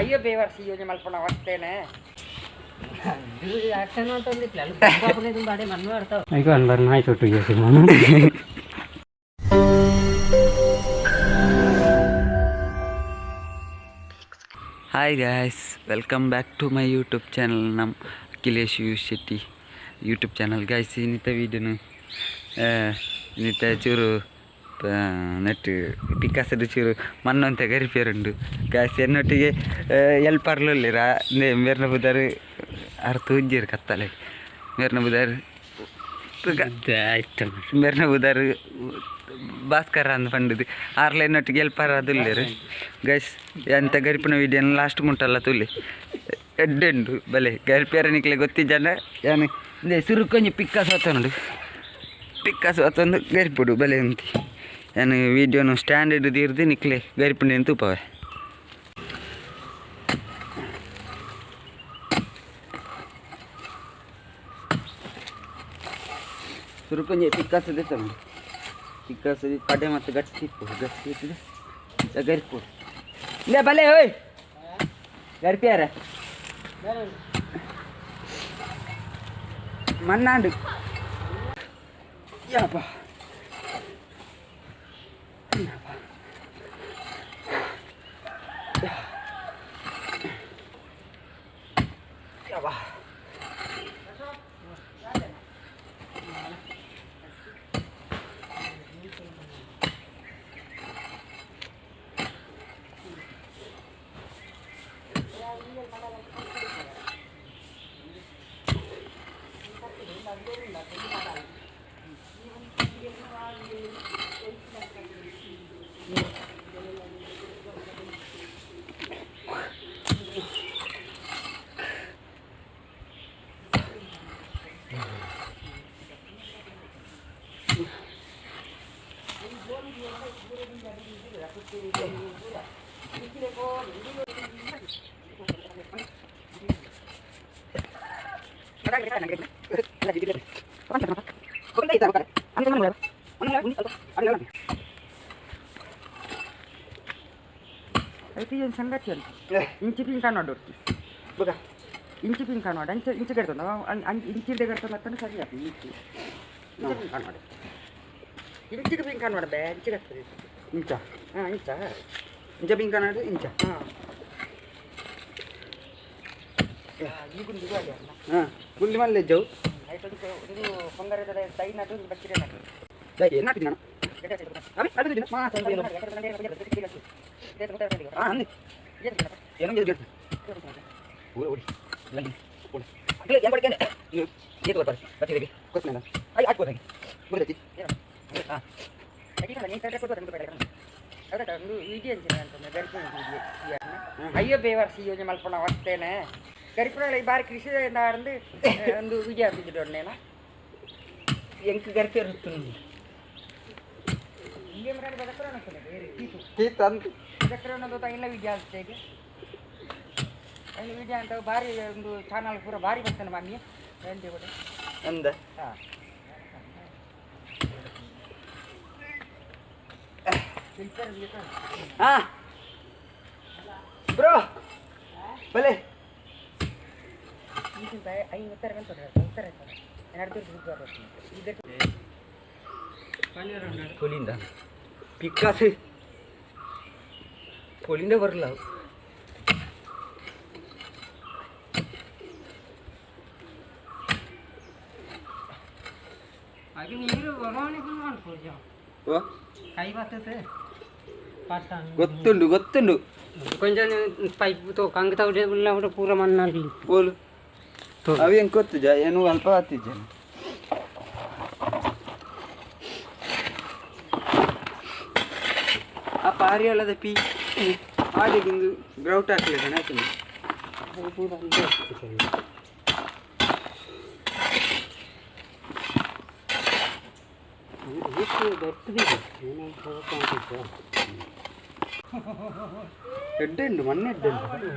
ಅಯ್ಯೋ ಬೇವರ್ಸಿ ಯೋಜನೆ ಮಲ್ಪಣ ವಸ್ತೇನೆ. Hi guys, welcome back to my YouTube channel. ನಮ್ಮ Akhilesh U Shetty YouTube channel. Guys, ಇನ್ನಿತ ವೀಡಿಯೋನು ಇನ್ನಿತ ಚೂರು ನೆಟ್ ಪಿಕ್ಕಾಸದ ಚೂರು ಮಣ್ಣಂತೆ ಗರಿಪೇರುಂಡು ಗಾಯ್ಸ್. ಎನ್ನೊಟ್ಟಿಗೆ ಎಲ್ಪರ್ಲುಲ್ಲೆರ್ ಮೇರ್ನ ಬುದಾರು ಅರ್ ತೂಜ್ಜೆರ್ ಕತ್ತಲೆ. ಮೇರ್ನ ಬುದಾರ್ ಮೇರ್ನ ಬುದಾರ್ ಭಾಸ್ಕರ ಅಂದ್ ಪಂಡುದು. ಆರ್ಲ ಎನ್ನೊಟ್ಟಿಗೆ ಎಲ್ಪರ್ ಅದುಲ್ಲೆರ್. ಗೈಸ್, ಎಂತ ಗರಿಪುನ ವೀಡಿಯೋನ ಲಾಸ್ಟ್ ಮುಟ್ಟಲ್ಲ ತೂಲೆ, ಎಡ್ಡೆ ಉಂಡು. ಬಲೆ ಗರಿಪಿಯರ ನಿಕ್ಲೆ ಗೊತ್ತಿಜ್ಜಂಡ ಯಾನ್ ಇಂದೆ ಸುರುಕೊಂಜಿ ಪಿಕ್ಕಾಸ್ ವತ್ತೊಂಡು, ಪಿಕ್ಕಾಸ್ ವತ್ತೊಂದು ಗರಿಪುಡು. ಬಲೆ ಅಂತಿ ಯಾನ್ ವೀಡಿಯೋನು ಸ್ಟ್ಯಾಂಡರ್ಡ್ ದೀರ್ದು ನಿಕ್ಲೆ ಗರಿಪುಂಡೆನ್ ತೂಪವೆ. ಸುರುಕೊಂಜಿ ಪಿಕ್ಕಾಸ್ ದೆತ್ತೊಂಡು, ಪಿಕ್ಕಾಸ್ ಕಡೆ ಮತ್ತು ಗಟ್ಟಿ ಇಪ್ಪು, ಗಟ್ಟಿ ಇತ್ತಿದೆ ಗರಿಪು. ಇಲ್ಲ ಬಲೆ ಓಯ್ ಗರಿಪಿಯಾರ ಮಣ್ಣಾಂಡು ಯಪ್ಪ ಯಪ್ಪ. అయితే ಏನು ಸಂಗತಿ ಅಂತ ಇಂಚಿ ಪಿಂಕ ನೋಡೋರ್ತಿ ಬಗ ಇಂಚಿ ಪಿಂಕ ನೋಡ ಅಂಚ ಇಂಚಿ ಕಡ್ತಂದ ಇಂಚಿಡ್ದೆ ಕಡ್ತಂದ ಅತ್ತನ ಸರಿ ಆಗ್ತದೆ. ಇಂಚಿ ಇಂಚಿ ಪಿಂಕ ನೋಡು, ಇಂಚಿಗೆ ಪಿಂಕ ನೋಡ ಬೇ ಇಂಚಿಗೆ ಆಗ್ತದೆ. ಇಂಚ. ಹಾಂ, ಇಂಚ. ಇಂಚ ಪಿಂಕ ನಾಡು ಇಂಚ. ಹಾಂ, ಈ ಗುಂಡಿ ಅಲ್ಲ. ಹಾಂ, ಗುಂಡಿ ಮಲ್ಲೆ ಜೌ. ಆಯ್ತು, ಒಂದು ಒಂದು ಪೊಂಗರದ ತೈ ನಟು, ಒಂದು ಬಚ್ಚಿರೆ ನಟು. ಏನು ನಾನು ಅವೆ ಅದು ದಿನ ಮಾ ಸಂಜೆ ಏನು ಹಾಂ ಅಂದೆ ಏನೋ ಓಡಿ ಓಡಿ ಓಡಿ ಅಖಿಲ ಏನು ಪಡ್ಕೇನೆ ಏತು ಬರ್ತಾರೆ ಬಚ್ಚಿರಿಗೆ ಕೊಸ್ಮೇನ I ಆಟ್ಕೋದಂಗೆ ಗೊತ್ತೈತಿ. ಹಾಂ. ಅಯ್ಯೋ ಬೇವರ್ಸಿ ಯೋಜನೆ ಮಲ್ಪಣ ವಸ್ತೇನೆ ಗರಿಪುರ ಈ ಬಾರಿ ಕೃಷಿ ಅಂದು ಒಂದು ವಿಜಯ ಬಿದ್ದಿಡೋಣೇನ. ಎಂಕ್ ಗರ್ಪೆ ಇರುತ್ತೆ. ಇಂಗೆ ಮರಾಡಿ ಬದಕ್ರ ಬೇರೆ ಕೀತು. ತಂದು. ಬದಕ್ರ ಅನ್ನೋದು ಇಲ್ಲ ವಿಜಯ ಅಷ್ಟೇಗೆ ಅಲ್ಲಿ ವಿಜಯ ಅಂತ ಬಾರಿ ಒಂದು ಚಾನಲ್ ಪೂರ ಬಾರಿ ಬರ್ತಾನೆ ಮಾಮಿ ಎಂದೆ ಕೂಡ. ಅಂದ. ಹಾಂ. ಹಾಂ ಬ್ರೋ, ಬಲೆ. ಐವತ್ತರ ಉತ್ತರ ಇದು. ಪೊಲಿಂದ ಪಿಕ್ಕಾಸು ಪೊಲಿಂದ ಬರಲ್ಲ. ಅದು ನೀರು ಬರೋಣಿ ಓ. ಕೈ ಬರ್ತದೆ. ಗೊತ್ತುಂಡು ಗೊತ್ತುಂಡು. కొంచెం పైప్ కంగ తగిలి ಪೂರ ಮಣ್ಣಲ್ಲಿ. ಬೋಲು ಅವು ಹೆಂಗೆ ಗೊತ್ತುಜ ಏನು ಅಲ್ಪ ಆತಿಜ್ಜ. ಆ ಪಾರಿಯಾಳದ ಪಿ ಆಡಿಗಿಂದು ಗ್ರೌಟ್ ಹಾಕ್ಲಿಕ್ಕೆ ಆಯ್ತು. ಪೂರ ಎಡ್ಡೆ ಉಂಟು ಮಣ್ಣು, ಎಡ್ಡೆ ಉಂಟು.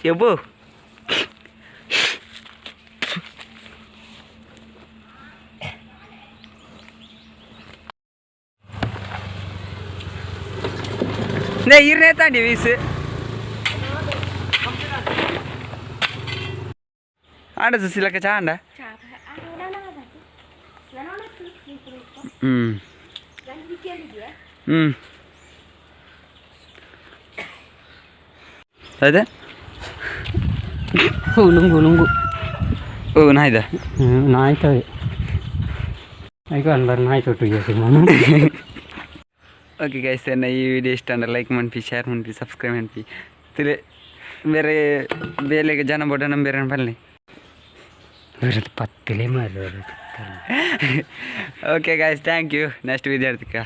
ಎಬ್ಬು ಈರ್ನೇ ತಾಂಡಿ ವೀಸ್ ಆಂಡ ಸುಶೀಲಕ್ಕ ಚಾ ಅಂಡ. ಹ್ಞೂ ಹ್ಞೂ ಅದೇ. ಉಲುಂಗು ಉಲುಂಗು. ಓ ನಾಯ್ದ. ನಾಯ್ತವೆ ಐಕ ಅನ್ಬಾರ ನಾಯಿ ತೊಟ್ಟು. ಓಕೆ ಗೈಸ್, ಎನ್ನ ಈ ವಿಡಿಯೋ ಇಷ್ಟ ಅಂದ್ರೆ ಲೈಕ್ ಮನ್ಪಿ, ಶೇರ್ ಮನ್ಪಿ, ಸಬ್ಸ್ಕ್ರೈಬ್ ಮನ್ಪಿ. ತಿಲೆ ಬೇರೆ ಬೇಲೆಗೆ ಜನ ಬೊಡ್ಡ ನಮ್ಮ ಬೇರೆ ಬನ್ನಿ. ಪತ್ತಿಲೆ ಮಾರು. Okay guys, thank you. Next ವಿದ್ಯಾರ್ಥಿಕ.